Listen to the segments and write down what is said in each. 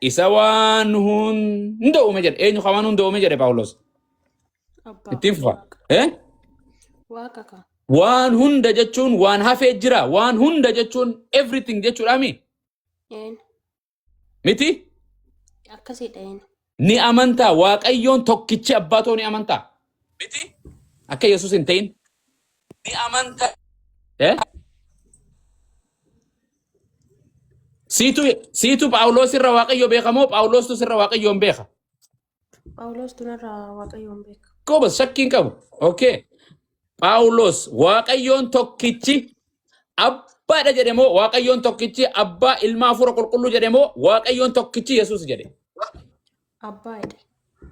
Isa waan hunda uume jedhe. Eenyu ka waan hunda uume jedhe Phaawulos? Abbaa. Ittiin fufa. Waaqa. Eh? Waaqa ka. Waan hunda jechuun waan hafee jira. Waan hunda jechuun everything jechuudhaami. Een. Miti? Akkasiidha een. Ni amantaa. Waaqayyoon tokkichi abbaa ta'uu ni amantaa. Miti? Akka Yesuus hin ta'in. Ni amantaa. Eh? Siitu Phaawulos irra Waaqayyo beeka moo Phaawulostu sirra Waaqayyoon beeka? Phaawulos tunarraa Waaqayyoon beeka. Goobas shakkii hin qabu. Okay. Phaawulos Waaqayyoon tokkichi abbaadha jedhe moo Waaqayyoon tokkichi abbaa ilma hafuura qulqulluu jedhe moo Waaqayyoon tokkichi Yesuus jedhe? Abbaa jedhe.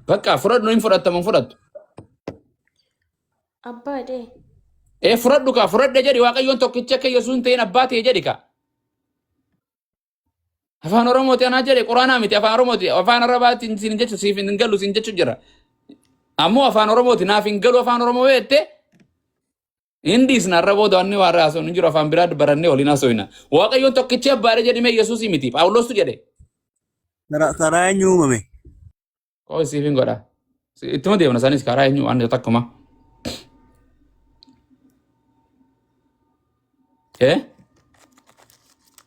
Bakka fudhadhu hin fudhattamu hin fudhattu. Abbaa jedhe. Ee fudhadhu kaa fudhadhe jedhi Waaqayyoon tokkichi akka Yesuus hin ta'in abbaa ta'e jedhi kaa. Afaan Oromooti anaa jedhe quraanaa miti afaan Oromooti afaan Arabaatiin siin jechu siif hin galu siin jechu jira. Ammoo afaan Oromooti naaf hin galu afaan Oromoo jette hin dhiisna arra booda wanni waan haasofnu hin jiru afaan biraa barannee waliin haasofna. Waaqayyoon tokkichi abbaadha jedhime Yesuusii miti Phaawulostu jedhe. Karaa eenyu uumame? Qoy siif hin godha. Ittuma deemna sanis karaa eenyu waan takkuma. Eh?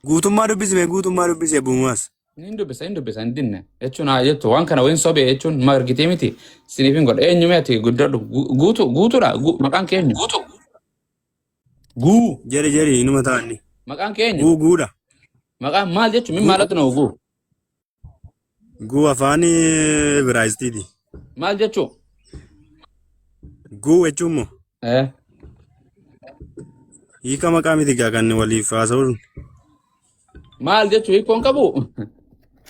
Guutummaa dubbisime guutummaa dubbise buumaas. Hin dubbisa hin dubbisa hin dinne jechuun haa jettu waan kana wayin sobee jechuun ma argitee miti siniif hin godha eenyu mee ati guddadhu guutu guutuudha maqaan kee eenyu guu Jeri jeri inuma ta'anni. maqaan kee eenyu Guu guudha. maqaan maal jechuun min Guu maalatu na guu guu afaan Ibraayistiiti. Maal jechuu? Guu jechuun moo Eh. hiika maqaa miti gaa kan waliif haasa'uun. Maal jechuu hiikkoon qabu?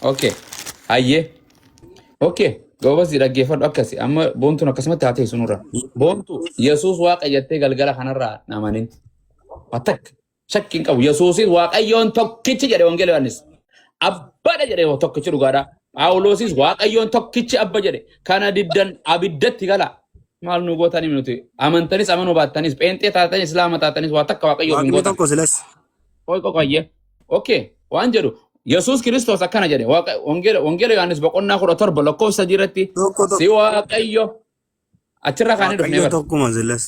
Okay. Hayyee. Okay. Goobasii dhaggeeffadhu akkasi. Amma boontuun akkasumatti haa teessu nurra. Boontu Yesuus waaqa jettee galgala kanarraa namanin. Attack. Shakki hin qabu. Yesuusis Waaqayyoon tokkichi jedhe Wangeela Yohaannis. Abbaadha jedhe tokkichi dhugaadha. Phaawulosis Waaqayyoon tokkichi abba jedhe. Kana diddan abiddatti gala. Maal nu gootanii nuti? Amantanis amanuu baattanis, pheenxee taatanis, islaama taatanis waa takka Waaqayyoof hin Waaqni gootan. tokko silas. Qoy qoqoyye. Okay. Waan jedhu Yesuus Kiristoos akkana jedhe. Wangeela Yohaannis boqonnaa 17 lakkoofsa 3 irratti Tokko si tokko. Waaqayyo Achirraa kaanee dhufnee Waaqayyo bara. tokkuma silas.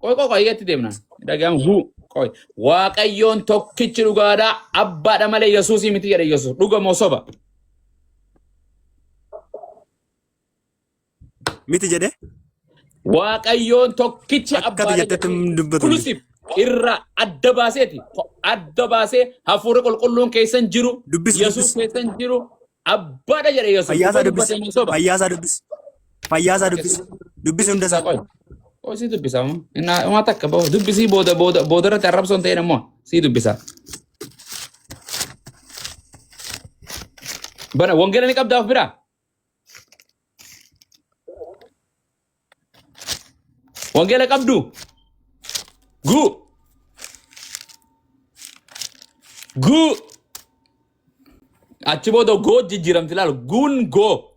Qoy qoy qoyyeetti deemna. Dhaga'am guu. Qoy. Waaqayyoon tokkichi dhugaadhaa abbaadha malee Yesuusii miti jedhe Yesuus. Dhuga moo soba? Miti jedhe Waaqayyoon tokkichi akka ati abbaadha jettetti jedhe. hin dubbatu inni. Kulusif irraa adda baaseeti. Adda baasee hafuurri qulqulluun keessan jiru. Dubbisi Yesuus dubbisi. keessan jiru. Abbaadha jedhe Yesuus. Fayyaasaa Dhuga dubbisi. dubbate moo soba? Fayyaasaa dubbisi. Fayyaasaa dubbisi. Dubbisi hunda isaa. Qoy. Qoy sii dubbisa ammoo. Innaa homaa takka bahu. Dubbisii booda booda booda irratti arrabsoon ta'een ammoo sii dubbisa. Bana wangeela ni qabdaa of biraa? Wangeela qabdu? Guu. Guu. Achi booda goo jijjiiramti laal. Guun goo.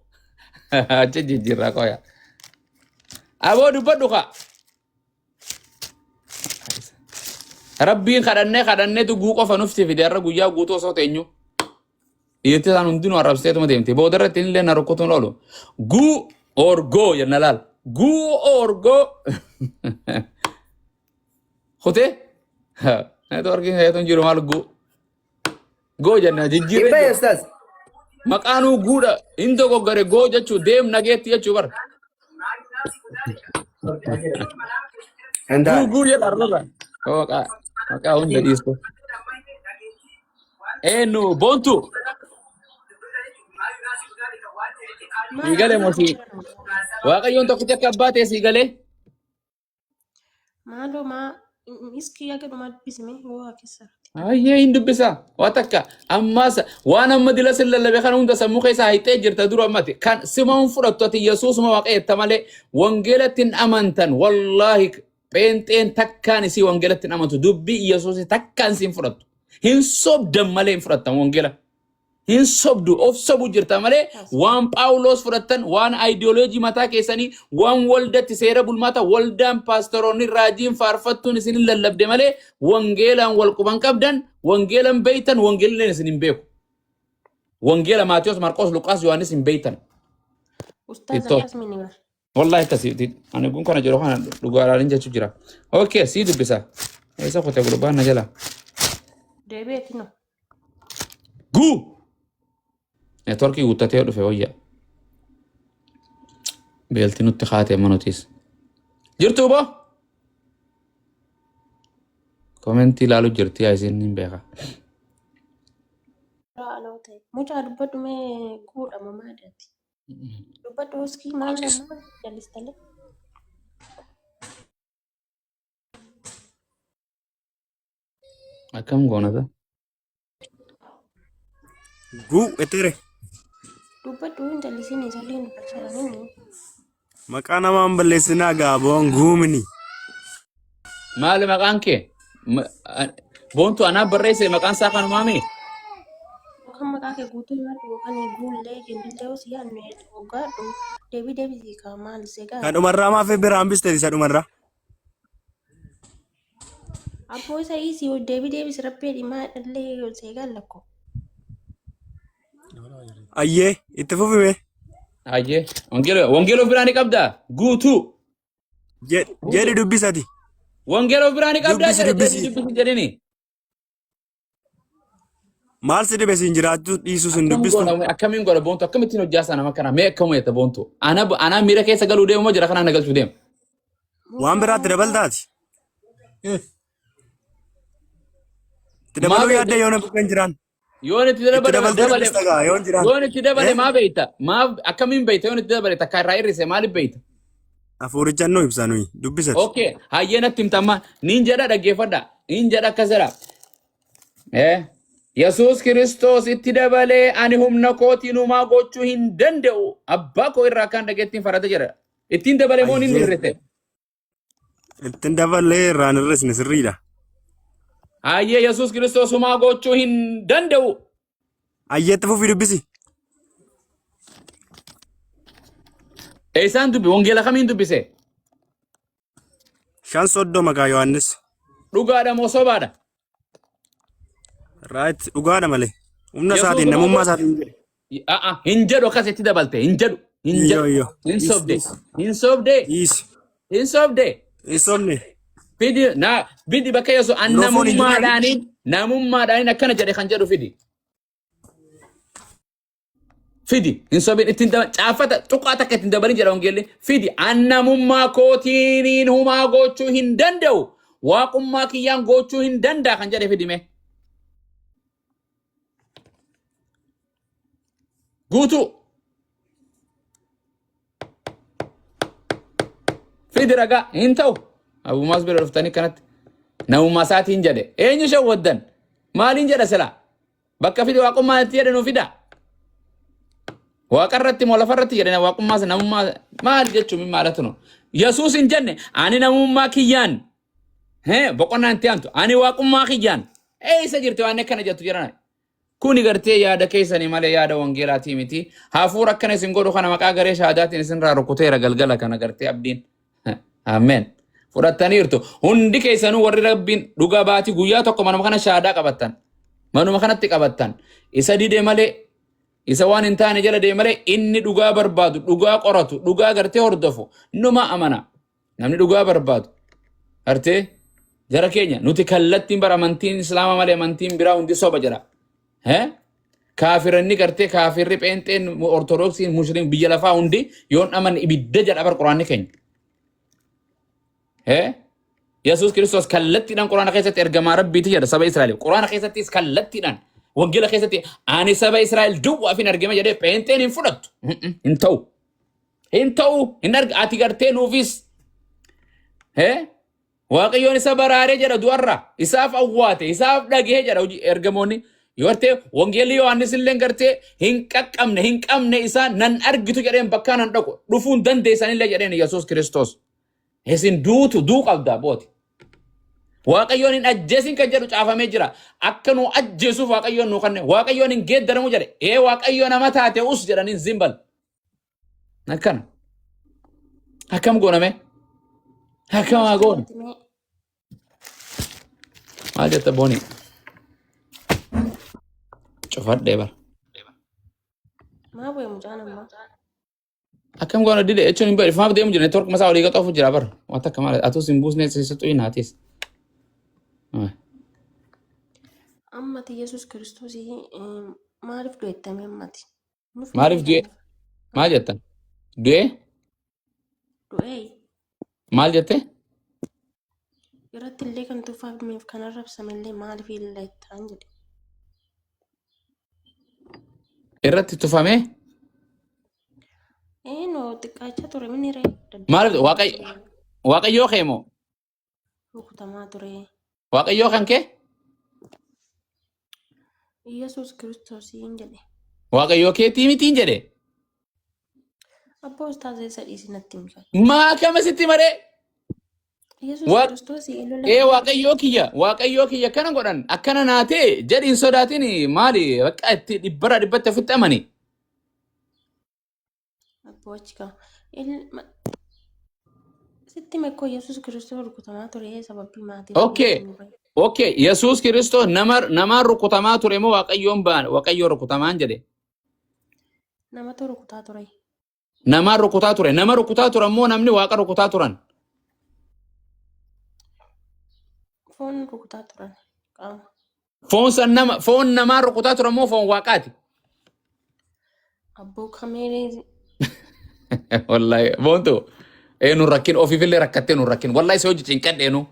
Achi jijjiirraa qoya. Aboo dubbadhu kaa. Rabbiin kadhannee kadhanneetu guu qofa nufti fide har'a guyyaa guutuu osoo teenyu. Dhiirti isaan hundinuu arrabsiteetuma deemte. Booda irratti illee na rukkutuun oolu. Guu or go jenna laal. Guu or go. Kutee? Neetwoorkiin heetuun jiru maal guu? Goo jenna jijjiirree Dhibba jiru. ustaz. Maqaanuu guudha hin dogoggore goo jechuu deem nageetti jechuu bara. Hin Guu taane. guu jedha arraba. Maqaa maqaa hunda dhiistu. Eenyu boontu Maal sii galee amma moo sii Waaqayyoon tokkichi akka abbaa ta'e sii galee. Maaloo maa iski yaga dhumaa dubbisime yoo waa keessa. Ayyee hin dubbisa. Waa takka ammaas waan amma dila sin lallabe kana hunda sammuu keessa hayxee jirta dura ammati. Kan sima hin fudhattu ati Yesuusuma waaqeetta malee wangeelatti hin amantan. Wallaahi pheenxeen takkaan isii wangeelatti hin amantu. Dubbii Yesuusi takkaan siin fudhattu. Hin sobdan malee hin fudhattan wangeela. Hin sobdu of sobu jirta malee waan Phaawulos fudhattan waan ayidiyooloojii mataa keessanii waan waldatti seera bulmaata waldaan paastoroonni raajiin faarfattuun isin hin lallabde malee wangeelaan wal quban qabdan wangeelan beeytan wangeelleen isin hin beeku. Wangeela Maatiyos, Marqos, Luqaas, Yohaannis hin beeytan. Ustaaz Ittoo. akkas mini bar. Wallahi akkasi. Ani kun kana jiru kana dhugaadhaan jechuu jira. Okay, sii dubbisa. Eessa qote gurbaan na jala. Deebi'e kino. Guu! Neetworkii guuttatee dhufe wayya. Beelti nutti kaatee manutis. Jirtuu boo? Komentii ilaalu jirti yaa isin hin beeka. Aloo ta'e. Mucaa dubbadhu mee guudhama maadhaati. Dubbadhu uskii maal nama jallistale. Akkam goonata? Guu etere. Dubbadhu hin jallisin isallee dubbachaa jiranii. Maqaa namaan balleessinaa gaaboon guumini. Maali maqaan kee? Boontu anaa barreesse maqaan isaa kanumaami? Yookaan maqaa kee guutuu himadhu yookaan guullee jennillee osii yaadne hoggaadhu deebii deebisii kaa maal seegaa. Kan dhumarraa maaf bira hambiste isa dhumarraa. Abboo isa hiisii deebii deebisi rabbee dhimaa illee seegaa lakko. Ayyee itti fufime. Ayyee. Wangeela wangeela of biraa ni qabdaa? Guutuu. Jedhi dubbisati. Wangeela of biraa ni qabdaa Dubbisi jedhe dubbisi. jedhi dubbisi jedhini. Maal si dhibe siin jiraachuu dhiisuu sin Akkam dubbistu. godha akkamiin godha boontu akkamittiin hojjaa nama kana mee akkam jetta boontu ana ana miira keessa galuu deemu moo jira kanaan na galchuu deema. Waan biraatti dabaltaati. Itti Maa dabaluu beekta yaadda yoo nama kan jiraan. yoon itti Itti dabale dabaltee dabale dubbista gaa yoon jiraan. yoon itti dabale Eh? maa beekta maa akkamiin beekta yoon itti dabale takka irraa hir'ise maaliif beekta. Hafuurichaan nu ibsa nuyi dubbisati. Okay hayyee natti himta amma niin jedha dhaggeeffadha niin jedha akkas jedha. Eh Yesuus Kiristoos itti dabalee ani humna kootiin humaa gochuu hin danda'u abbaa koo irraa akkaan dhageettiin farada jedha. Ittiin dabale moo niin Ayyee. hir'ise? Ittiin daballee irraan hir'isne sirriidha. Hayyee Yesuus Kiristoos humaa gochuu hin danda'u. Ayyeetti fufii dubbisi. Eessaan dubbi wangeela kamiin dubbise? 5:30 kaa Yohaannis. Dhugaadha moo sobaadha? Right dhugaadha malee. Humna Yesuus isaatiin humaa namummaa gochuu isaatiin jedhe. A'a hin jedhu akkasitti dabalte hin jedhu hin Iyyoo jedhu iyyoo. hin Dhiisi sobde dhiisi. hin sobde Dhiisi. hin sobde Hin sobne. fidi na fidi bakka Yesuus an Miroofoon hin jiru. namummaadhaaniin namummaadhaaniin akkana jedhe kan jedhu fidi fidi hin sobin ittiin daba caafata tuqaa takka ittiin dabalin jedha wangeelli fidi an namummaa kootiiniin humaa gochuu hin danda'u waaqummaa kiyyaan gochuu hin danda'a kan jedhe fidi mee guutuu fidi ragaa hin ta'u abumaas bira dhuftanii kanatti namummaa isaatiin jedhe eenyu shawwaddan maaliin jedha silaa bakka fidi waaqummaa itti jedhe nu fida waaqarratti moo lafarratti jedhe waaqummaa namummaa maal jechuun maalatu nu yesuus hin jenne ani namummaa kiyyaan hee boqonnaan itti aantu ani waaqummaa kiyyaan eessa jirti waan akkana jettu jedhan Kuni gartee yaada keessanii malee yaada wangeelaatii miti. Hafuura akkana isin godhu kana maqaa garee shahaadaatiin isinirraa rukuteera galgala kana gartee abdiin. Ameen. Fudhattaniirtu. Hundi keessanuu warri rabbiin dhugaa baatii guyyaa tokko manuma kana shahaadaa qabattan. Manuma kanatti qabattan. Isa dide malee isa waan hin taane jala deeme malee inni dhugaa barbaadu, dhugaa qoratu, dhugaa gartee hordofu numa amana. Namni dhugaa barbaadu. Gartee jara keenya nuti kallattiin bara amantiin islaama malee amantiin biraa hundi soba jedha. Hee? Kaafiranni gartee kaafirri pheenxeen ortodoksiin mushriin biyya lafaa hundi yoon amanne ibidda jedha bar quraanni keenya. Hee? Yesuus Kiristoos kallattiidhaan quraana keessatti ergamaa rabbiiti jedha saba Israa'el. Quraana keessattis kallattiidhaan wangeela keessatti ani saba Israa'el duwwaaf hin argame jedhee pheenxeen hin fudhattu. Hin ta'u. Hin ta'u hin arga ati gartee nuufis hee waaqayyoon isa baraaree jedha du'arra isaaf awwaate isaaf dhagee jedha hojii ergamoonni yoo gartee wangeelli Yohaannis illee gartee hin qaqqabne hin qabne isaa nan argitu jedheen bakkaa nan dhaqu dhufuun dandeessan illee jedheen Yesuus Kiristoos isin duutu duu qabda booti. Waaqayyoon hin ajjeesin kan jedhu caafamee jira. Akka nu ajjeesuuf Waaqayyoon nu kanne Waaqayyoon hin geeddaramu jedhe. Ee Waaqayyo nama taate us jedhaniin zimbal. Akkana. Akkam goona mee? Akkam haa goonu? Mee Maal jetta booni? Cufadhee bara. Maa bu'e mucaan ammaa? Akkam goona dide jechuun hin beeku. Ifumaaf deemu jira. Network masaa olii gaxoofu jira bara. Waan takka maal atus hin buusne siisa xuyi naatis. Ammati Yesuus Kiristoos maaliif du'ettame ammati? Nuuf Maaliif du'e? Maal jettan? Du'e? Du'ee Maal jette? irratti illee kan tuffameef kan arrabsame illee maaliif illee ta'an jedhe. Irratti tufamee? Eenyu xiqqaachaa ture minni ree? Maaliif Waaqayyoo kee moo? Rukutamaa ture. Waaqayyoo kan kee? Yesuus Kiristoosiin jedhe. Waaqayyoo keetii mitiin jedhe. Abbaa ustaaza isa dhiisi natti himi. Maa kama sitti maree? Yesuus Kiristoos lola Ee Waaqayyoo kiyya akkana godhan akkana naatee jedhi hin sodaatin maali bakka itti dhibbarraa dhibbatti ofitti amani. Abboo achi kaa. Sitti hime koo Yesuus Kiristoos rukutamaa ture sababii maatii. Okay, Yesuus Kiristoos nama namaan rukutamaa ture moo Waaqayyoon ba'an Waaqayyoo rukutamaan jedhe. Namatu rukutaa ture. Namaan rukutaa ture. Nama rukutaa turan moo namni Waaqa rukutaa turan? Foon rukutaa turan qaama. Foon san nama foon namaan rukutaa turan moo foon Waaqaati? Abboo kameeree. Wallahi boontu nu rakkin ofiifillee rakkattee nu rakkin wallahi si hojii cinqadhe nu.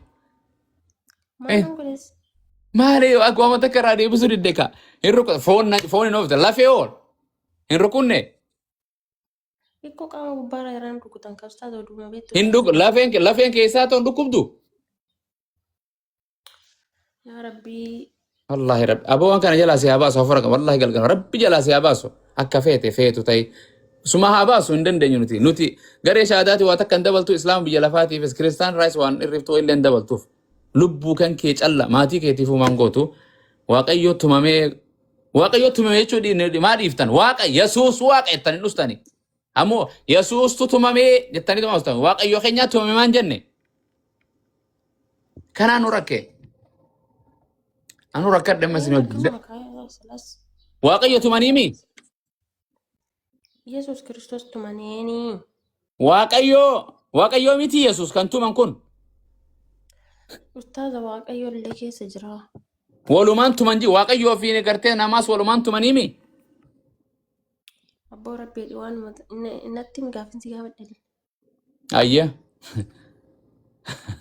Maalaan godhes? Maali akka waan takka irraa deebisuu didde ka hin rukuta foon foon hin oofte lafee ool hin rukunne. Hikkoo qaama gubbaarra jiran rukutan kabstaa ta'u duuma beektu. Hin dhuk lafeen keessaa ta'u hin dhukkubdu. Yaa Rabbii. Wallaahi Rabbi aboo waan kana jalaa si haa baasu hafuura qaba wallaahi galgala Rabbi jalaa si haa baasu akka feete feetu ta'i suma haa baasu hin dandeenyu nuti garee shaadaati waa takka hin dabaltu islaama biyya lafaatiifis kiristaan raayis waan irriftuu illee hin dabaltuuf lubbuu kan kee calla maatii keetiif humaan gootu Waaqayyo tumamee Waaqayyo tumame jechuu maa dhiiftan Waaqa Yesuus Waaqa jettanii dhustani ammoo Yesuustu tumamee jettanii tumamtan Waaqayyo keenyaa tumame maan jenne kanaa nu rakke anu rakkadhe amma isin hojii Maqaa silaas. Waaqayyo tumaniimi. Yesuus Kiristoos tumaneeni. Waaqayyo miti Yesuus kan tuman kun. Ustaaza Waaqayyo illee keessa jira. Walumaan tuman ji Waaqayyo fi gartee namaas walumaan tumaniimi. Abboo Rabbii waan natti hin gaafin si gaafadhe. Ayya.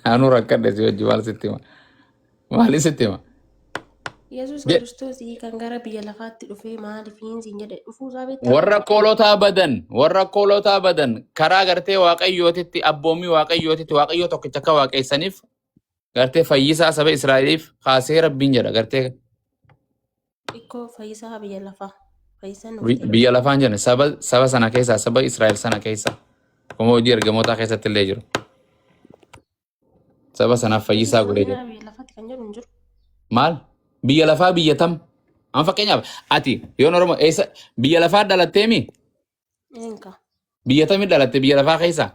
Anu rakkadhe si wajji maal sitti hima? Maali sitti hima? Yesuus Kiristoos kan gara biyya lafaatti dhufee maaliif siin jedhe dhufuu isaa beektaa? Warra koolotaa badan karaa gartee Waaqayyootitti abboommii Waaqayyootitti Waaqayyoo tokkicha akka waaqeessaniif gartee fayyisaa saba Israa'eliif kaasee Rabbiin jedha gartee. Xiqqoo fayyisaa biyya lafaa. Fayyisaan nuuf ta'e. Biyya lafaan jedhan saba sana keessaa saba Israa'el sana keessa kuma hojii ergamootaa keessatti illee jiru. Saba sanaaf fayyisaa godhee jira. Biyya lafaatti kan jedhu hin jiru. Maal? Biyya lafaa biyya tam? Amma fakkeenyaaf ati yoon Oromoo eessa biyya lafaa dhalatteemi? Eenka. Biyya tamii dhalatte biyya lafaa keessa?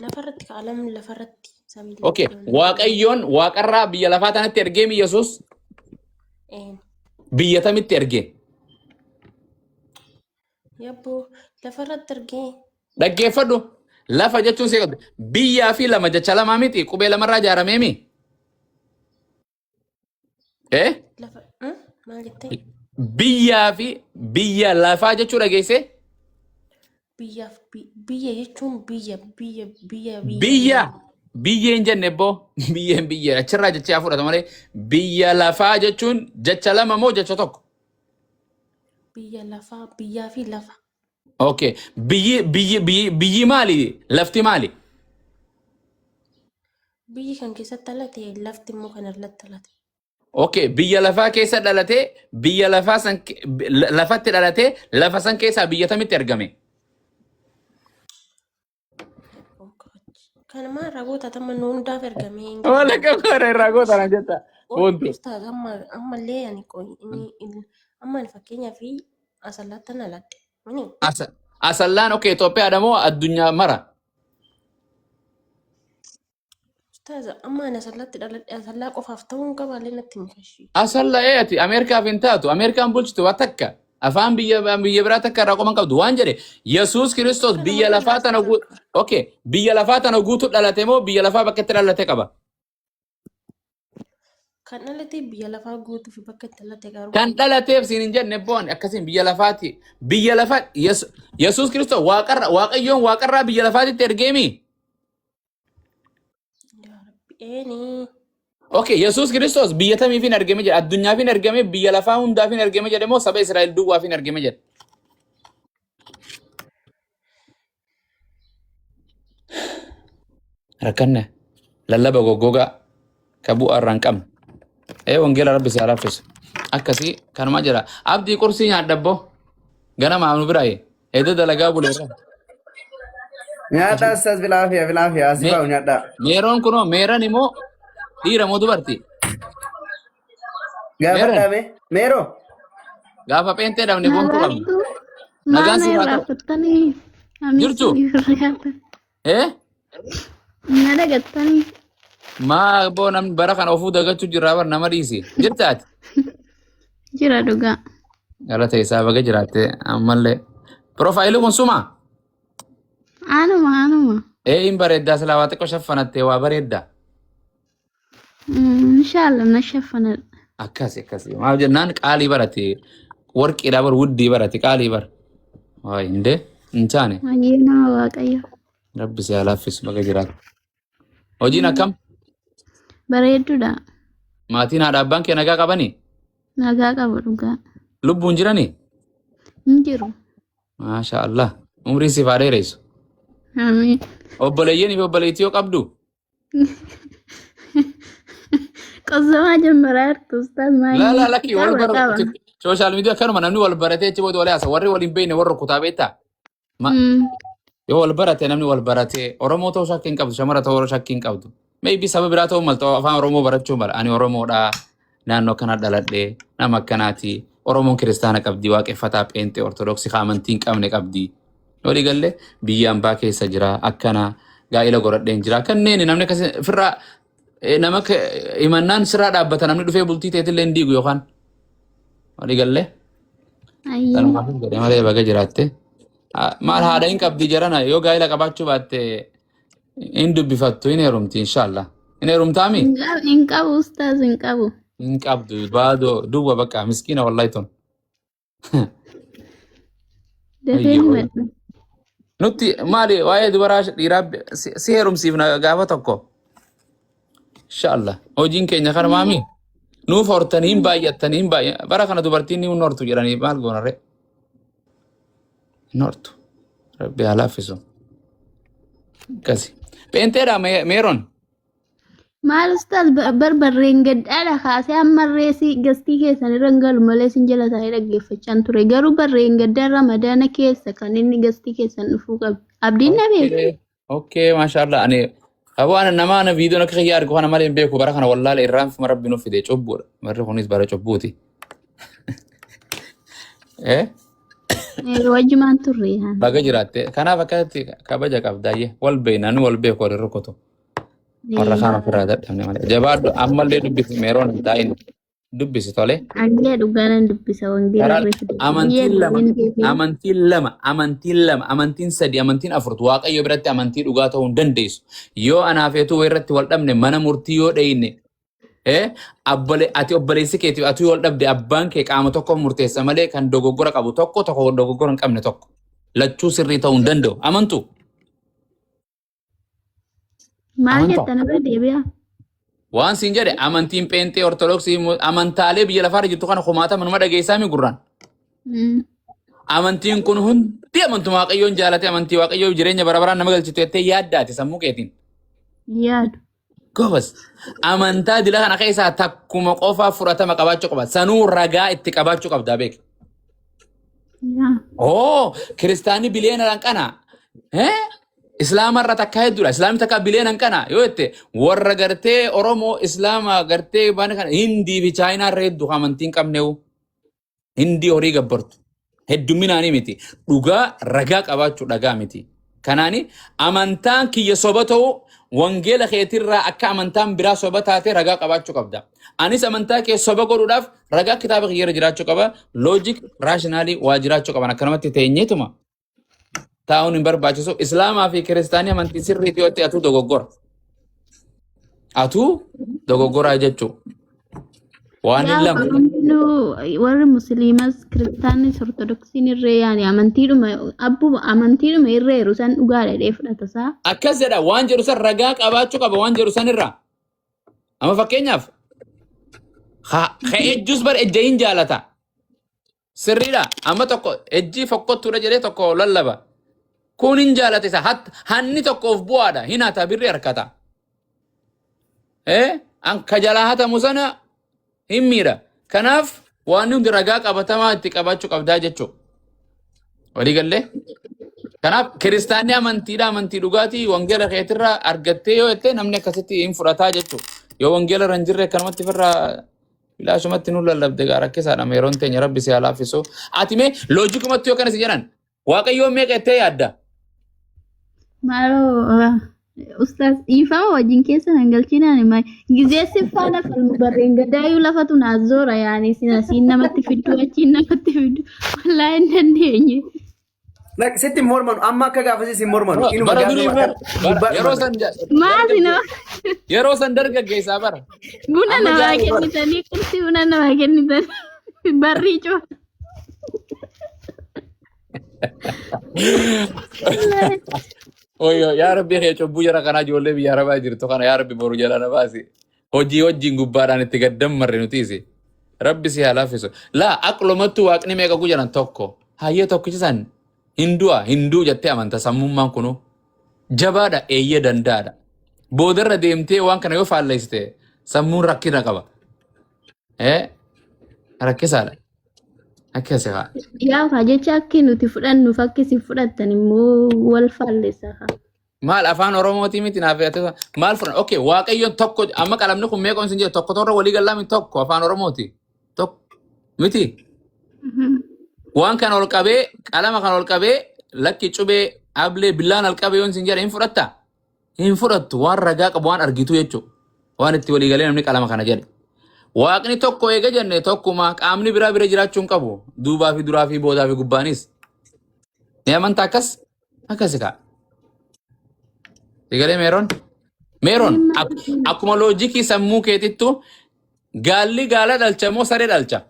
Lafarratti kaalamni lafarratti samii. Okay. Waaqayyoon waaqarraa biyya lafaa tanatti ergeemi Yesuus? Een. Biyya tamitti ergee? Yabboo lafarratti ergee. Dhaggeeffadhu. Lafa jechuun see qabdi. Biyyaa fi lama jecha lamaa miti qubee lamarraa ijaarameemi. Eh? Lafa maal jettee? Biyyaa fi biyya lafaa jechuu dhageessee? Biyyaaf biyya jechuun biyya biyya biyya biyya. Biyya biyyee hin jenne boo biyyeen biyya achirraa jecha haa fudhata malee biyya lafaa jechuun jecha lama moo jecha tokko? Biyya lafaa biyyaa fi lafa. Okay. Biyyi maali? Lafti maali? Biyyi kan keessatti dhalate lafti immoo kan irratti dhalate. Okay. Biyya lafaa keessa dhalatee biyya lafaa san lafatti dhalatee lafa san keessaa biyya tamitti argame? Kana maal ragoota tamma nu hundaaf ergamee hin Wala kan irraa goota na jetta. Wanti. Ustaaz amma ammallee ani inni amma ani fakkeenyaa fi asallaatti dhaladhe. Mini Asallaan okay Itoophiyaadha moo addunyaa mara? Ustaaz amma ani asallaatti dhaladhe asallaa qofaaf ta'uu hin qabaallee natti hin kashi. Asalla ee ati Ameerikaaf hin taatu. Ameerikaan bulchitu waa takka. Afaan biyya biraa takka irraa qoman qabdu waan jedhe Yesuus Kiristoos Kanuma biyya kan lafaa tana haasoftan. Okay, biyya lafaa tana guutuu dhalate moo biyya lafaa bakka itti dhalate qaba? Kan dhalate biyya lafaa guutuu fi bakka itti dhalate garuu Kan dhalateef siin hin jenne boon akkasiin biyya lafaati. Biyya lafaa Yesuus Kiristoos waaqarra Waaqayyoon waaqarraa biyya lafaatitti ergeemi. Yaa Rabbi eenii. Okay, Yesuus Kiristoos biyya tamiif hin ergame jedhe, addunyaaf hin ergame, biyya lafaa hundaaf hin ergame jedhe moo saba Israa'el duwwaaf hin ergame jedhe? Rakkanne lallaba goggogaa ka bu'aa irraa hin qabne. Ee wangeela rabbi si haa laaffisu. Akkasii kanuma jira. Abdii qursii nyaadha abboo. Ganama nu biraa edda dalagaa buleerra. Nyaadhaa ustaaz bilaafiya bilaafiya asii bahu nyaadhaa. Meeroon kunoo meeran immoo dhiira moo dubartii? Gaafadhaa Meeran mee meeroo gaafa pheenxee dhabne boontuu qabna. Nagaattu Nagaan maal na siif haa irraa ta'u. futtanii amis Jirtu? irraa Eh? na dagattanii Maa boo namni bara kana ofuu dagachuu jirraa bar nama dhiisi. Jirtaati? Jira dhugaa. Galata isaa baga jiraatte ammallee. Piroofaayilii kun suma? Anuma anuma. Ee hin bareeddaa silaa waa xiqqoo shaffanattee waa bareedda. Inshallah na shaffanadha. Akkasi akkasi. Maal jennaan qaalii barate. Warqiidha bar wuddii barate qaalii bar. Waay hindee hin taane. Hayyee nama Waaqayyo. Rabbi si haa laaffisu baga jiraatu. Hojiin akkam? Bareedduudha. Maatiin haadha abbaan kee nagaa qabanii? Nagaa qabu dhugaa. Lubbuun jiranii? Hin jiru. Maasha Allah. Umrii siif haa dheeressu. Amiin. Obboleeyyan fi obboleettii yoo qabdu? Qossomaa jammaraa jirtu ustaaz Laa maayii. laa lakki wal Qaba bara qaba. sooshaal miidiyaa kanuma namni wal baratee achi booda walii haasa warri wal hin beekne warra kutaa beektaa? Yoo wal barate namni wal barate Oromoo ta'uu shakkii hin qabdu shamara ta'uu shakkii hin qabdu. Maybe saba biraa ta'uu malta afaan Oromoo barachuu mala ani Oromoodha naannoo kana dhaladhe nama akkanaati Oromoon kiristaana qabdi waaqeffataa pheenxee ortodoksii ka amantii hin qabne qabdi. Walii galee biyya ambaa keessa jira akkana gaa'ila godhadheen jira kanneen namni akkasii firraa nama himannaan sirraa dhaabbata namni dhufee bultii teetillee hin diigu yookaan walii galee. Ayyee. Sanumaaf hin jedhe malee baga jiraatte. Ah, maal haadha hin qabdi jarana yoo gaa'ela qabaachuu baatte hin dubbifattu hin heerumti inshaallah. Hin heerumtaami? Hin qabu ustaaz hin qabu. Hin qabdu baadoo duwwa bakka miskiina wallahi tun. Dafee Ayyo. himadhu. Nutti maali waa'ee dubaraa dhiiraa si heerumsiifna gaafa tokko. Inshaallah. Hojiin keenya kana maami? Nuuf hortanii hin baay'attanii hin baay'e. Bara kana dubartiin ni hin hortu jedhanii maal goonarre? Hin hortu. Rabbi haa laaffisu. Akkasi. Pheenxeedha meeroon. Maal ustaaz barbarreen gaddaadha kaasee ammarree si gastii keessan irra hin galu malee sin jala taa'ee dhaggeeffachaan ture. Garuu barreen gaddaa ramadaana keessa kan inni gastii keessan dhufuu qabu. Abdiin na beeka. Okay, okay, mashallah. Ani aboo ana nama ana viidiyoon akka kiyya argu kana malee hin beeku bara kana wallaala irraan fuma rabbi nuuf fide cubbuudha. Barri kunis bara cubbuuti. Eh? Wajjumaan turre yaana. Baga jiraatte. Kanaaf akkasitti kabaja qabdaayyee wal beekna nu wal beeku wal rukutu. Warra kaan ofirraa dadhabne malee. Jabaadhu ammallee dubbisi meeroon hin taa'in dubbisi tole. Anillee dhugaa nan dubbisa wangeela Karaa irra fide. amantiin lama amantiin lama amantiin lama amantiin sadi amantiin afurtu waaqayyo biratti amantii dhugaa ta'uu hin dandeessu. Yoo anaa feetuu irratti wal dhabne mana murtii yoo dheyne ati obboleessi keetiif ati yoo wal dhabde abbaan kee qaama tokko murteessa malee kan dogoggora qabu tokko tokko dogoggora hin qabne tokko lachuu sirrii ta'uu hin danda'u. Amantu? Maal Amantaa? jettan irra deebi'a? Waan siin jedhe amantiin pheenxee ortodoksii amantaalee biyya lafaarra jirtu kana kumaatama numa dhageessaa mi gurraan. Amantiin kun hundi amantuma waaqayyoon jaalate amantii waaqayyoo jireenya bara baraan nama galchitu jettee yaaddaati sammuu keetiin. Yaadu. Gobas amantaa dila kana keessaa takkuma qofaa fudhatama qabaachuu qaba. Sanuu ragaa itti qabaachuu qabdaa beek. Yaa. Oo kiristaanni biliyoona qana. Eh? Islaama irra takka hedduudha. Islaamni takka biliyoona qana yoo jette warra gartee Oromoo Islaama gartee waan kana Hindii fi Chaayinaa irra hedduu amantii hin qabneewu. Hindii horii gabbartu. Hedduminaanii miti. Dhugaa ragaa qabaachuu dhagaa miti. Kanaani amantaan kiyya soba ta'uu wangeela keetirraa akka amantaan biraa soba taate ragaa qabaachuu qabda. Anis amantaa kee soba godhuudhaaf ragaa kitaaba kiyyarra jiraachuu qaba. Logic rationally waa jiraachuu qaban akkanumatti teenyeetuma taa'uun hin barbaachisu. Islaamaa fi kiristaanii amantii sirriitii yoo ta'e atuu dogoggora. Atuu dogoggoraa jechuu. Waan hin Yaa lama. hundinuu warri musliimas kiristaanis ortodoksiin irree yaani amantiidhuma abbuma amantiidhuma irreeru san dhugaadha jedhee fudhata isaa. Akkas jedha waan jedhu san ragaa qabaachuu qaba waan jedhu san irraa. Amma fakkeenyaaf ka ejjus bar ejja hin jaalata. Sirriidha. Amma tokko ejjii fokkottuudha jedhee tokko lallaba. Kun hin jaalate isa hanni tokko of bu'aadha. Hin hata birri harkata. An ka jalaa hatamu sana hin miidha. Kanaaf waan hundi ragaa qabatamaa itti qabaachuu qabdaa jechuudha. Walii gallee? Kanaaf kiristaanni amantiidha amantii dhugaatii wangeela keetirraa argattee yoo jette namni akkasitti hin fudhataa jechuudha. Yoo wangeela irra hin jirre akkanumatti ofirraa bilaashumatti nu lallabde gaa rakkisaadha yeroon teenya rabbi si haa laaffisu. Ati mee loojikumatti yoo kana si jedhan waaqayyoon meeqa jettee yaadda? Maaloo ustaas dhiifama wajjin keessa nan galchinaan hima. Gizee si faana falmu barreen gaddaayyuu lafatu naa zoora yaani isin asiin namatti fiddu achiin namatti fiddu wallaahi hin dandeenye. Like, sitti hin mormanu amma akka gaafasii hin mormanu. Inuma Bara durii gaafuma bara yeroo san Maali nama yeroo san dargaggeessaa bara. buna Amma namaa jaaruu bara. kennitanii qursi buna namaa kennitanii barrii cufa. Wallaahi. Oyo yaa rabbi kee cubbuu jara kanaa ijoollee biyya arabaa jirtu kana yaa rabbi boru jala na baasi. Hojii wajjin gubbaadhaan itti gaddan marre nutiisi. Rabbi si haa laaffisu. Laa aqlumattu waaqni meeqa gujaran tokko. Hayyee tokkichi san hin du'a hin du'u jettee amanta sammummaan kunu. Jabaadha eeyyee danda'aadha. Boodarra deemtee waan kana yoo faalleessite sammuun rakkina qaba. Rakkisaadha. Akkasi haa. Yaa kaa jecha akki nuti fudhannuuf akka isin fudhattan immoo wal faallessa kaa. Maal afaan Oromootii miti naaf yaate maal fudhan? Okay, Waaqayyoon tokko amma qalamni kun meeqa isin jedhe tokko torra walii gallaa miti tokko afaan Oromooti. Tokko miti. Waan kana ol qabee qalama kana ol qabee lakki cubee ablee billaan ol qabee yoon isin jedhe hin fudhattaa? Hin fudhattu waan ragaa qabu waan argitu jechuudha. Waan itti walii galee namni qalama kana jedhe. Waaqni tokko eega jenne tokkuma qaamni biraa bira jiraachuu hin qabu. Duubaa fi duraa fi boodaa fi gubbaanis. Ni amantaa akkas? Akkasi kaa. Sigalee Meeroon? Meeroon akkuma loojikii sammuu keetittu gaalli gaala dhalcha moo saree dhalcha?